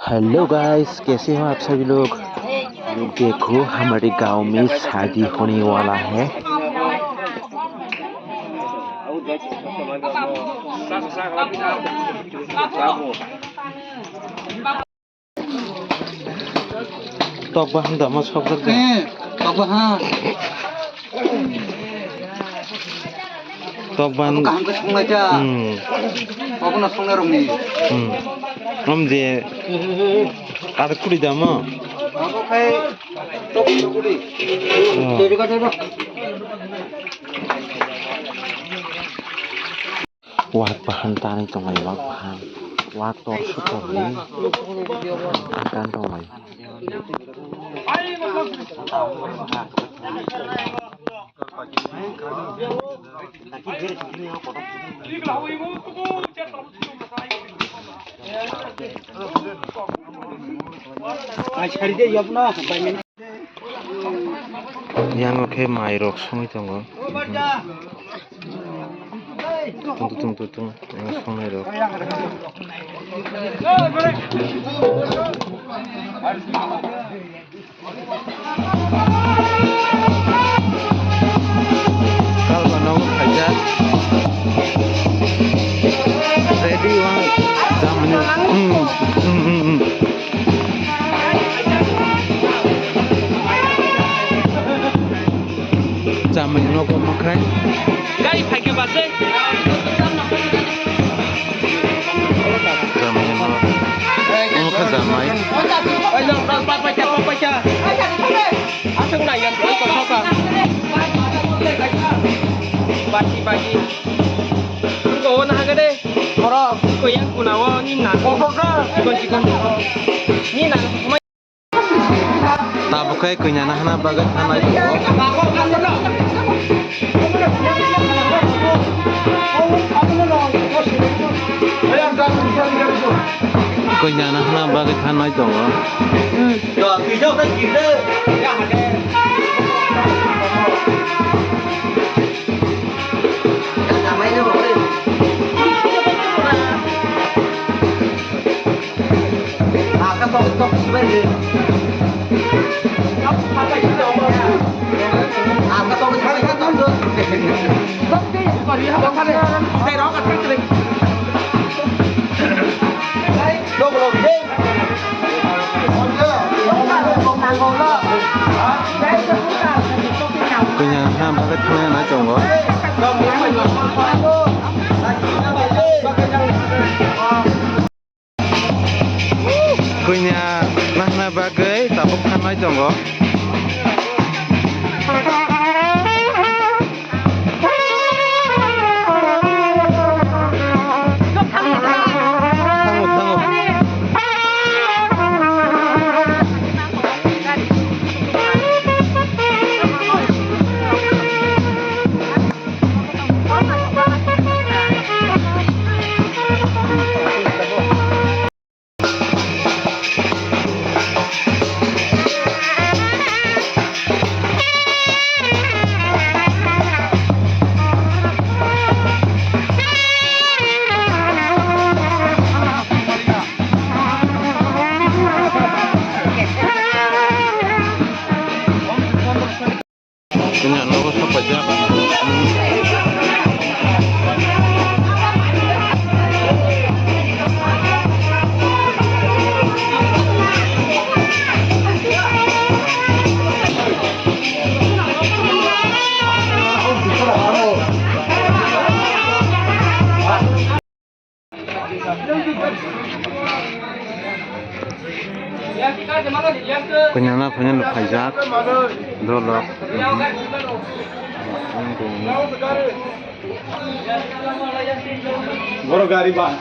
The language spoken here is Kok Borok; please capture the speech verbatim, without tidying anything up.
Hello guys, कैसे हो आप सभी लोग? देखो, हमारे गांव में शादी होने वाला है। Tok bahan da ma sok jak de. Eh, tok bahan. Tok bahan. Kaham khe songlai ta. Hmm. Obono songnai rokni. Hmm. Om je. Ar kuri da mo. Abo khai tok kuri. Oh. Wak bahan tanwi tonglai, wak bahan. Wak tor sutor ni. Akan tonglai. Yang khe mai rok songwi tongo. Tung tung tung tung, yang songnai rok. Kalba nogo khaijak. Ready wang. Jamani. Hmm, hmm, hmm, hmm. Chamani nogo makhai. Gari phaikhe base. Chamani nogo. Omo kha jamai. Oi, no, no, pa, pa, pa, pa, pa. Aswk na yang koi koi soka. Bagi, bagi. Ko na hagade. Oro. Ko yang kuna wo ni na. Ko ko ka. Chikon, chikon. Ni na. Tabuk khe kanya nahna bagwi thanai tongo. Kanya nahna bagwi thanai tongo. Kanya ha bagwi thanai tongo. Kanya nahna bagwi tabuk thanai tongo. Thango, thango. Kanya nogo sok paijak. Kanya na kanya no khaijak dolok. Boro gari ba.